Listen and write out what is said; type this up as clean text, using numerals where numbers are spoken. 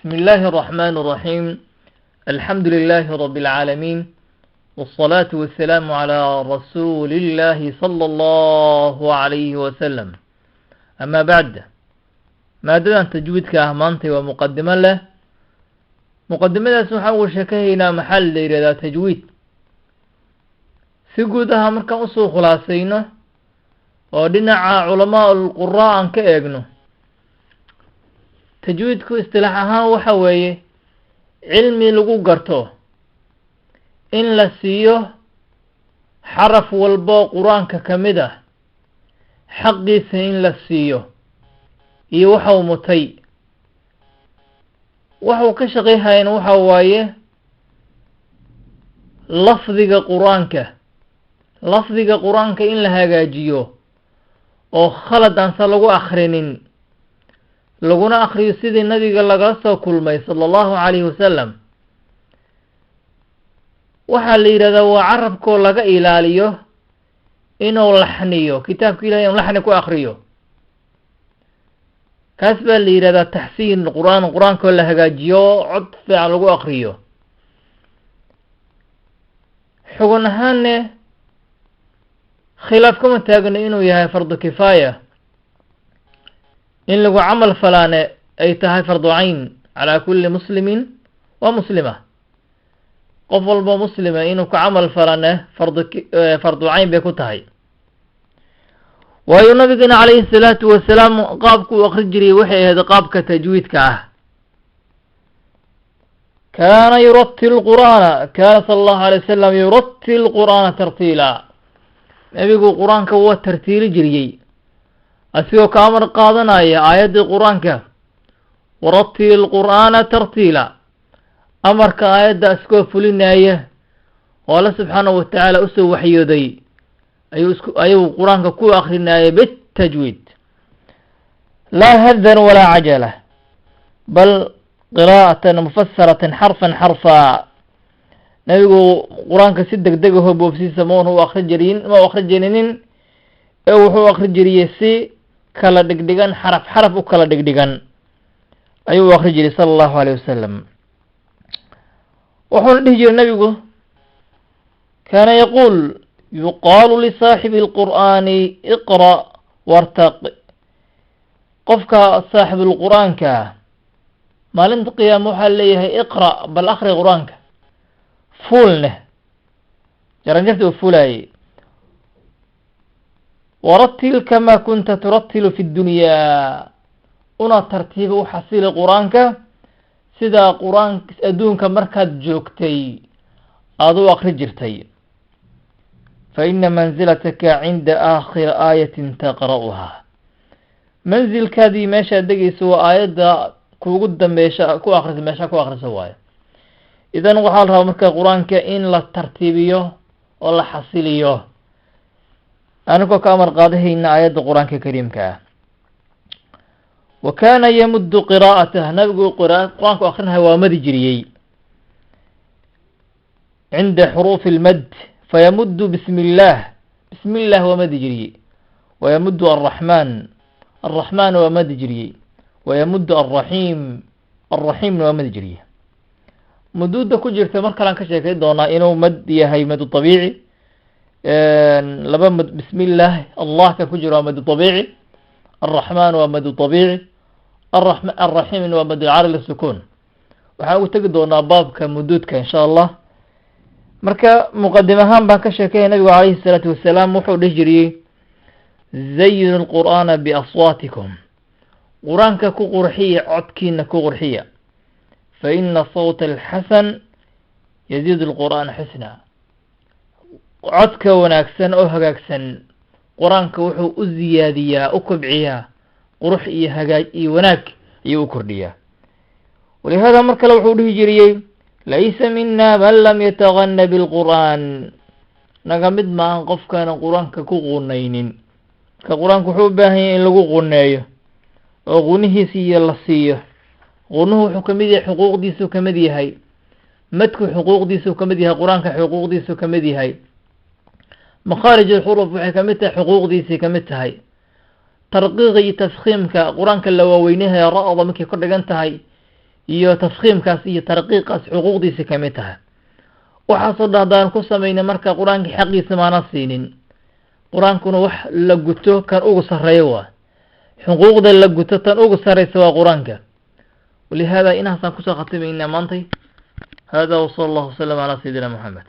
بسم الله الرحمن الرحيم. الحمد لله رب العالمين، والصلاة والسلام على رسول الله صلى الله عليه وسلم. أما بعد، maadadan tajwiidka ah maantay waa muqadimo leh. Muqadimadaas waxaan uga sheekahaynaa maxaa la yidhahdaa tajwiid si guud aha. Markaan usoo khulaasayno oo dhinaca culamaa ulquraa aan ka eegno, tajwiidku istilaax ahaan waxa weeye cilmi lagu garto in la siiyo xaraf walbo qur-aanka ka mid ah xaqiisa in la siiyo iyo waxau mutay. Waxuu ka shaqeyhayan waxa waaye lafdiga qur-aanka, lafdiga qur-aanka in la hagaajiyo oo khalad aansa lagu akhrinin, laguna akhriyo sidii nabiga lagala soo kulmay sala allahu calayhi wasalam. Waxaa la yidhahdaa waa carabkoo laga ilaaliyo inuu laxniyo kitaabka Ilahay, inuu laxni ku akriyo, kaas baa la yidhahdaa taxsiin qur-aan, qur-aankoo la hagaajiyo, cod fiican lagu akriyo. Xugun ahaanne khilaaf kama taagno inuu yahay fardu kifaaya, in lagu camal falaane ay tahay fardu cayn calaa kulli muslimin wa muslima. Qof walba muslima inuu ku camal falane fardu cayn bay ku tahay, waayo nabigana calayhi salaatu wasalaam qaabku u akri jiray waxay ahayd qaabka tajwiidka ah. Kaana yuratil qur'aana, kaana sala allahu alay wasalam yuratil qur'aana tartiila. Nebigu qur-aanka waa tartiili jiriyey, asigoo ka amar qaadanaya aayaddii qur-aanka "waratil qur'aana tartiila". Amarka aayadda asigoo fulinaya oo Alla subxaanahu watacaala usoo waxyooday ayuu isku ayuu qur-aanka ku akrinayay bitajwiid, laa hadan walaa cajala, bal qiraa'atan mufasaratan xarfan xarfa. Nabigu qur-aanka si deg deg aho boobsiisa mauna u akri jirin, ma u akri jirinin, ee wuxuu akri jiriyey si kala dhigdhigan, xaraf xaraf u kala dhigdhigan ayuu u akri jiray sala allahu alayh wasalam. Wuxuuna dhihi jiray nabigu, kaana yaquul: "Yuqaalu lisaaxibi alqur'aani iqra' wartaq." Qofka saaxibulqur'aanka maalinta qiyaama waxaa leeyahay: "Iqra', bal akri qur-aanka, fuulneh jaranjarta uu fuulaayey. Waratil kamaa kunta turatilu fi ddunyaa", una tartiiba u xasili qur-aanka sidaa qur-aan adduunka markaad joogtay aada u akri jirtay. "Fa ina manzilataka cinda aakhiri aayatin taqra'uhaa", manzilkaadii meeshaad degayso waa aayadda kuugu dambeysha ku akrisa, meesha ku akrisa waayo. Idan waxaa la rabaa marka qur-aanka in la tartiibiyo oo la xasiliyo, anigoo ka amar qaadahayna aayadda qur-aanka kariimka ah. Wa kaana yamuddu qiraa'atah, nabigu qur-aanku akrinahay waa madi jiriyey cinda xuruufi almad, fayamuddu bismi illaah, bismi illah waa madi jiriyey, wayamuddu alraxmaan, alraxmaan waa madi jiriyey, wayamuddu alraxiim, alraxiimna waa madi jiriyey. Muduudda ku jirta mar kalean ka sheekay doonaa inuu mad yahay madu tabiici, laba mad. Bismi illaah, allah ka ku jiro waa madu tabiici, alraxmaan waa madu tabiici, alraxiimna waa madu cari sukuun. Waxaan ugu tegi doonaa baabka muduudka insha Allah. Marka muqadim ahaan baan ka sheekaya, nabigu calayhi salaatu wasalaam wuxuu dhihi jiriyey: "Zayinu lqur'aana biaswaatikum", qur-aanka ku qurxiya, codkiina ku qurxiya. "Fa ina sawta alxasan yaziidu lqur'aana xusna", codka wanaagsan oo hagaagsan qur-aanka wuxuu u ziyaadiyaa, u kobciyaa qurux iyo hagaag iyo wanaag ayuu u kordhiyaa. Walihaada mar kale wuxuu dhihi jiriyey: "Laysa mina man lam yatagana bilqur'aan", naga mid maahan qofkaanan qur-aanka ku qunaynin. Marka qur-aanku wuxuu u baahan yahay in lagu quneeyo oo qunihiisa iyo la siiyo. Qunuhu wuxuu kamid yahay xuquuqdiisuu kamid yahay, madku xuquuqdiisuu kamid yahay, qur-aanka xuquuqdiisuu kamid yahay, makhaarij alxuruf waxay kamid tahay xuquuqdiisay kamid tahay, tarqiiqa iyo tafkhiimka qur-aanka la waaweynahaya, ra-da markay ka dhigan tahay. Iyo tafkhiimkaas iyo tarqiiqaas xuquuqdiisa kamid tahay. Waxaasoo dhan haddaan ku samayna, marka Qur-aanka xaqiisa maana siinin. Qur-aankuna wax la guto kan ugu sarreeyo waa xuquuqda la guto, tan ugu sarreysa waa Qur-aanka. Walihaada inahaasaan kusoo khatimaynaa maantay. Hada, wsala allahu wasalam calaa sayidina Moxamed.